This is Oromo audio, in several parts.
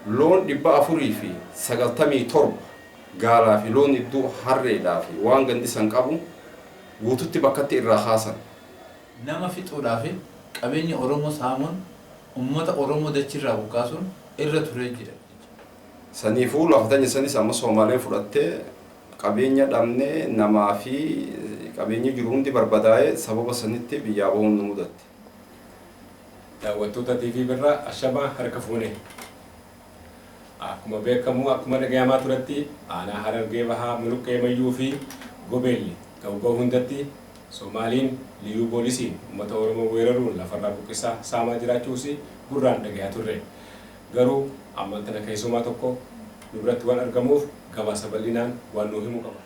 Loon 497, gaalaa fi loon idduu, harreedhaa fi waan gandi san qabu guututti bakkatti irraa kaasan. Nama fixuudhaa fi qabeenya Oromoo saamuun, ummata Oromoo dachirraa buqqaasuun irra turee jira. Saniifuu lafa tanya sanis amma Soomaaleen fudhattee, qabeenya dhabnee, namaa fi qabeenyi jiru hundi barbadaa'ee, sababa sanitti biyyaa bahuun nu mudatte. Daawwattoota TV Birraa, ashamaa harka fuune. Akkuma beekamu, akkuma dhagayamaa turetti, aanaa Harargee Bahaa Muluqqee Mayyuu fi Gobeelli ga'u hundatti Soomaaliin liyyuu poolisiin uummata Oromoo weeraruun lafarraa buqqisaa saamaa jiraachuus gurraan dhagayaa turre. Garuu ammaan tana keessumaa tokko nu biratti waan argamuuf gabaasa bal'inaan waan nuu himu qaba.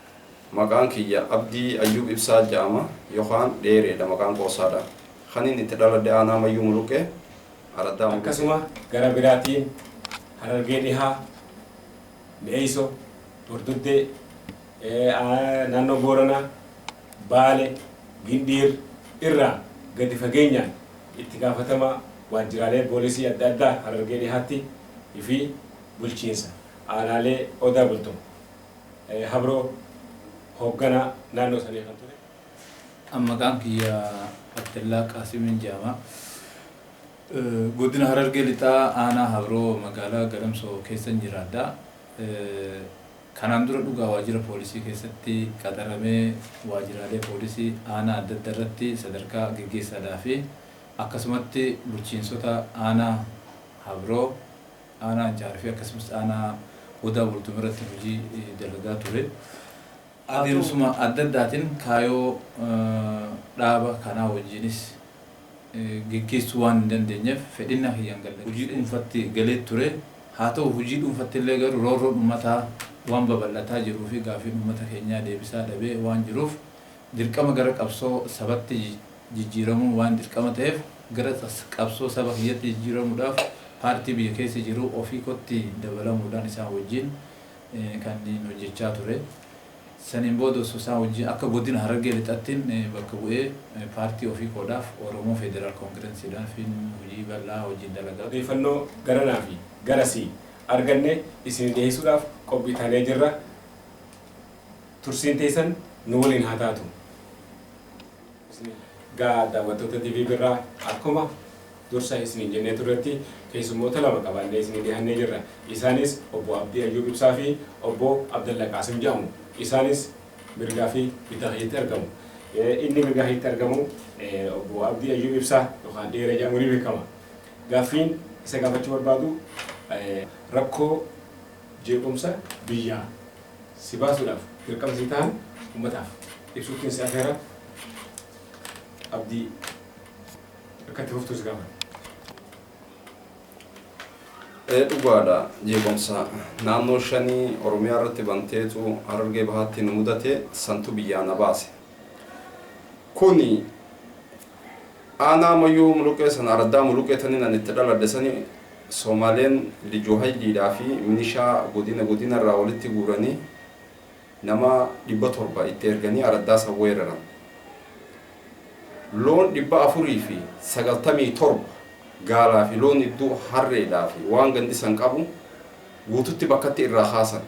Maqaan kiyya Abdii Ayyuub Ibsaa jedhama yookaan Dheereedha maqaan qoosaadha. Kan inni itti dhaladhe aanaa Mayyuu Muluqee, araddaa Muluqee. Akkasuma gara biraatiin Harargee Dhihaa, Mi'eessoo, Bordoddee, naannoo Booranaa, Baale, Gindhiir irraa gadi fageenyaan itti gaafatamaa waajjiraalee poolisii adda addaa Harargee Dhihaatti fi bulchiinsa aanaalee Odaa Bultum, Habroo, hoogganaa naannoo sanii kan ture. Maqaan kiyya Abdallaa Qaasimiin jedhama. Godina Harargee Lixaa, aanaa Habroo, magaalaa Galamsoo keessan jiraadha. Kanaan dura dhugaa waajjira poolisii keessatti qaxaramee waajjiraalee poolisii aanaa adda addaa irratti sadarkaa geggeessaadhaa fi akkasumatti bulchiinsota aanaa Habroo, aanaa Ancaar fi akkasumas aanaa Odaa Bultum irratti hojii dalagaa ture. Adeemsuma adda addaatiin kaayoo dhaaba kanaa wajjinis geggeessuu waan hin dandeenyeef fedhinnaa kiyyaan galle hojii dhuunfatti galee ture. Haa ta'u, hojii dhuunfatti illee garuu roorroon uummataa waan babal'ataa jiruu fi gaafiin uummata keenyaa deebisaa dhabee waan jiruuf, dirqama gara qabsoo sabatti jijjiiramuun waan dirqama ta'eef, gara qabsoo saba kiyyatti jijjiiramuudhaaf paartii biyya keessa jiru ofii kootti dabalamuudhaan isaan wajjin kanneen hojjechaa ture. Saniin booda osoo isaan wajjin akka godina Harargee Lixattiin bakka bu'ee paartii ofii koodhaaf Oromoo Federal Congressiidhaan fi hojii bal'aa wajjin dalagaa. Odeeffannoo garanaa fi garasii arganne isin dhiyeessuudhaaf qophii taanee jirra. Tursiin teessan nu waliin haa taatu. Gaa daawwattoota TV Birraa, akkuma dursa isiniin jennee turretti keessummoota lama qabaannee isinii dhiyaannee jirra. Isaanis obbo Abdii Ayyuub Ibsaa fi obbo Abdalla Qaasim jedhamu. Isaanis mirgaa fi bitaa kiyyatti argamu. Inni mirgaa kiyyatti argamu obbo Abdii Ayyuub Ibsaa yookaan Dheeree jedhamu ni beekama. Gaaffiin isa gaafachuu barbaadu, rakkoo jeequmsa biyyaa si baasuudhaaf dirqama si ta'an uummataaf ibsuuttiin si afeera. Abdii, akka itti fuftu si gaafadha. Dhugaadha, jeequmsa naannoo shanii Oromiyaa irratti banteetu Harargee Bahaatti nu mudate, santu biyyaa na baase. Kuni aanaa Mayyuu Muluqee sana, araddaa Muluqee taniin ani itti dhaladhe sani, Soomaaleen lijuu hayliidhaa fi minishaa godina godina irraa walitti guuranii nama 700 itti erganii araddaa san weeraran. Loon 497, gaalaa fi loon idduu, harreedhaa fi waan gandi san qabu guututti bakkatti irraa kaasan.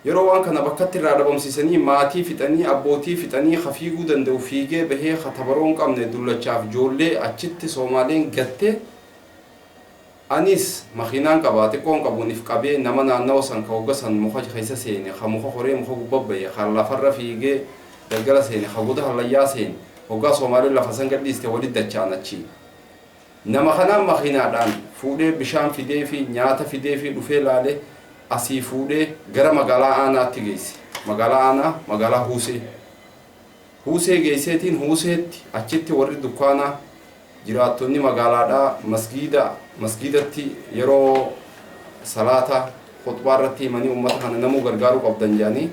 Yeroo waan kana bakkatti irraa dhabamsiisanii, maatii fixanii, abbootii fixanii, ka fiiguu danda'u fiigee bahee, ka tabaroo hin qabne dullachaaf ijoollee achitti Soomaaleen gatte. Anis makiinaan qabaa xiqqoon qabuun if qabee, nama naannawa san ka hogga san muka keessa seene, ka muka koree muka gubbaa bahe, ka lafarra fiigee galgala seene, ka goda hallayyaa seene, hoggaa Soomaaleen lafa san gadhiiste walit dacha'an achi. Nama kanaan makiinaadhaan fuudhee, bishaan fidee fi nyaata fidee fi dhufee laale, asii fuudhee gara magaalaa aanaatti geesse. Magaalaa aanaa, magaalaa Huusee. Huusee geesseetiin Huuseetti achitti warri dukkaanaa, jiraattonni magaalaadhaa masgiidatti yeroo salaata khutbaa irratti himanii, uummata kana namuu gargaaruu qabdan jedhanii,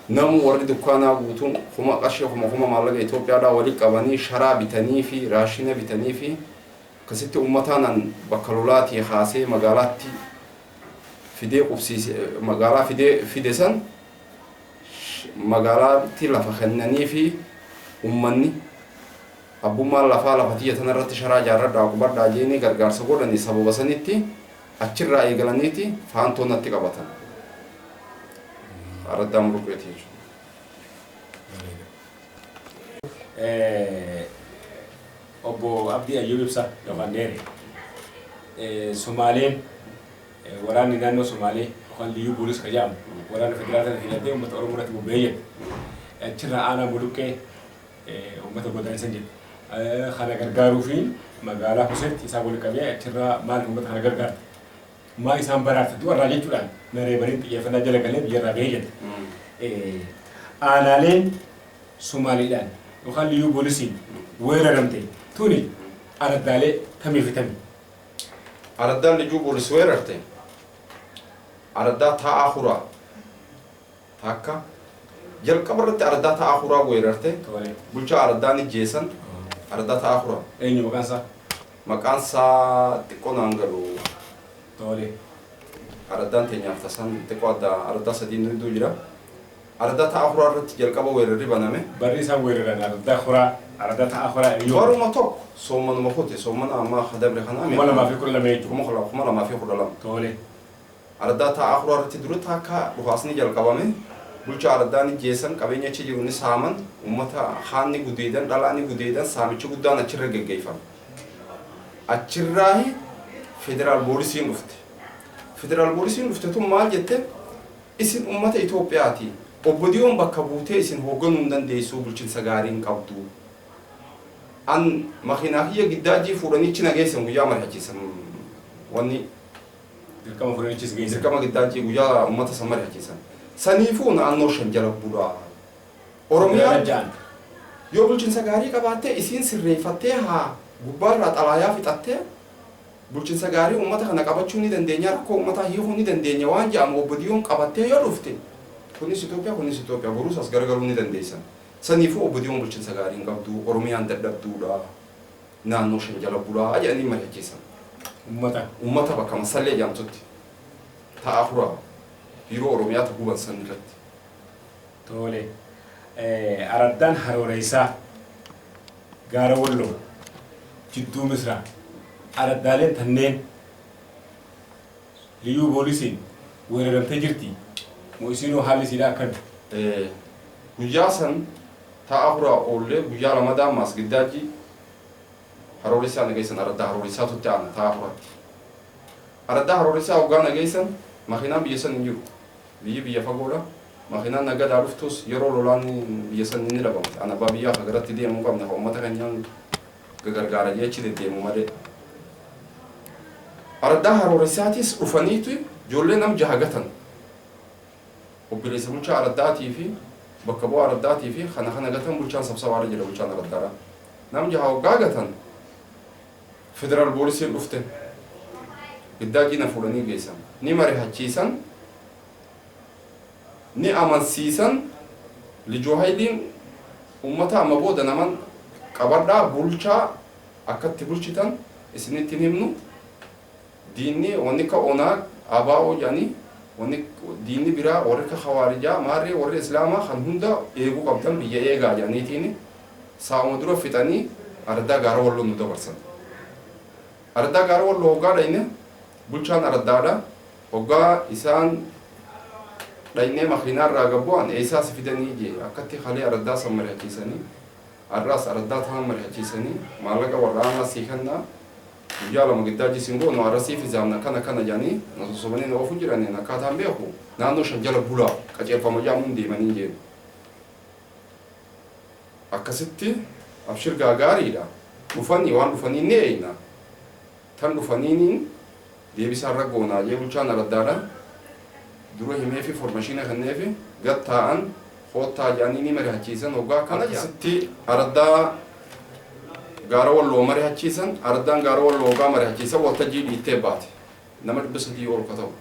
namu warri dukkaanaa guutuun kuma qarshii kuma kuma maallaqa Itoophiyaadhaa walitti qabanii sharaa bitanii fi raashina bitanii fi akkasitti uummataanan bakka lolaatii kaasee magaalaatti fidee qubsiise. Magaalaa fidee fide san magaalaatti lafa kennanii fi uummanni abbummaan lafaa lafa tiyya tanarratti sharaa ijaarradhaa qubadhaa jeeni gargaarsa godhanii sababa sanitti. Achirraa eegalaniiti faantoo natti qabatan. Araddaa Muluqqeeti jechuudha. Obbo Abdii Ayyuub Ibsaa yookaan Dheere. Somaaleen, waraanni naannoo Somaalee yookaan Liyyuu Poolis kan jedhamu waraana federaalaa hidhatee uummata Oromoo irratti bobba'ee jedhe. Achirraa aanaa Muluqqee uummata godaansan jedhe. Kana gargaaruu fi magaalaa Huseetti isaan waliin qabee achirraa maal uummata kana gargaarta? Maa isaan baraarta du'arraa jechuudhaan nareebaniin xiyyeeffannaa jala galee biyyarraa bahee jedhe. Aanaaleen Somaaliidhaan yookaan Liyyuu Poolisiin weeraramte tuni araddaalee kamii fi kamii? Araddaan Liyyuu Poolis weerarte araddaa Taa'aa Huraa takka. Jalqaba irratti araddaa Taa'aa Huraa weerarte. Bulchaa araddaa ni jeesan, araddaa Taa'aa Huraa. Eenyu maqaan isaa? Maqaan isaa xiqqoo naan galu. Araddaan teenyaaf tasaan xiqqoo adda, araddaa sadii hedduu jira. Araddaa Taa'aa Huraa irratti jalqaba weerarri baname. Barri isaan weeraran araddaa Huraa, araddaa Taa'aa Huraa yoo? Baruma tokko soommanuma kute, soommana ammaa dabre kana. 2012 jechuudha. 2012. Araddaa Taa'aa Huraa irratti dura takka dhukaasni jalqabame. Bulchaa araddaa ni jeesan, qabeenya achi jiru ni saaman, uummata haanni gudeedan, dhalaa ni gudeedan, saamichi guddaan achirra geggeeffame. Achirraahi federaal poolisiin dhufte. Federaal poolisiin dhufte tun maal jette? Isin uummata Itoophiyaati. Obbo Diyoon bakka buutee isin hoogganuu hin dandeessu, bulchiinsa gaarii hin qabdu. An makiinaa kiyya giddaajii fuudhanii achi nageessan guyyaa mari'achiisan wanni. Dirqama fuudhanii achis geessan. Dirqama giddaajii guyyaa uummata san mari'achiisan. Saniifuu naannoo shan jala bulaa. Oromiyaan yoo bulchiinsa gaarii qabaattee isiin sirreeffattee haa gubbaarraa xalaayaa fixattee bulchiinsa gaarii uummata kana qabachuu ni dandeenya, rakkoo uummataa hiikuu ni dandeenya waan jedhamu Obbo Diyoon qabattee yoo dhufte, kunis Itoophiyaa, kunis Itoophiyaa, boruus as garagaluu ni dandeessan. Saniifuu Obbo Diyoon bulchiinsa gaarii hin qabdu, Oromiyaan dadhabduudha, naannoo shan jala bulaa jedhanii mari'achiisan. Uummata. Uummata bakka Masallee jedhamtutti Taa'aa Huraa biiroo Oromiyaatu guban san irratti. Araddaan Harooreessaa, Gaara Walloo, Jidduu Misraa, araddaaleen tanneen Liyyuu Poolisiin weeraramtee jirti. Moo isinoo haalli isiidhaa akkami? Guyyaa san Taa'aa Huraa oollee guyyaa lamadaa maas giddaajii Harooressaa nageessan, araddaa Harooreessaatutti aana Taa'aa Huraatti. Araddaa Harooressaa hoggaa nageessan makiinaan biyya san hin jiru. Biyyi biyya fagoodha. Makiinaan nagadaa dhuftus yeroo lolaan biyya san ni dhabamte. Ana abbaa biyyaa ka garatti deemuu qabna, ka uummata keenyaan gargaara jee achi deddeemu malee. Araddaa Harooressaatis dhufaniitu ijoollee nam jaha gatan. Obboleessa bulchaa araddaatii fi bakka bu'aa araddaatii fi kana kana gatan, bulchaan sabsabaarra jira, bulchaan araddaadha. Nam jaha hoggaa gatan federaal poolisiin dhufte. Giddaajii na fuudhanii geessan. Ni mari'achiisan, ni amansiisan, Lijuu Hayiliin uummata amma booda naman qabadhaa bulchaa akkatti bulchitan isinitti hin himnu. Diinni wanni ka onaa abaa'oo jedhanii, wanni diinni biraa warri ka hawaarijaa maarree warri islaamaa kan hunda eeguu qabdan, biyya eegaa jedhaniitiin saa'uma dura fixanii araddaa Gaara Walloo nu dabarsan. Araddaa Gaara Walloo hoggaa dhayne, bulchaan araddaadha. Hoggaa isaan dhaynee makiinaa irraa gabbu'an, eessaa si fidanii jee, akkatti kalee araddaa san mari'achiisanii, har'aas araddaa ta'an mari'achiisanii, maallaqa warra aanaa sii kennaa, guyyaa lama giddaajii siin goonu, har'a siif hisaabna, kana kana jedhanii na sossobanii na oofu jiranii. Akkaataan beeku naannoo shan jala bulaa qajeelfama jedhamuun deemanii jeen. Akkasitti abshir gaariidha. Dhufanii waan dhufanii ni eeyna. Tan dhufaniiniin deebisaa irra goonaa jee bulchaan araddaadha. Dura himee fi formashiina kenneefi gad taa'an, koottaa jedhanii ni mari'achiisan hoggaa akkana. Akkasitti araddaa Gaara Walloo mari'achiisan. Araddaan Gaara Walloo hoggaa mari'achiisan waltajjii dhiittee baate. Nama 300 ol ka ta'u.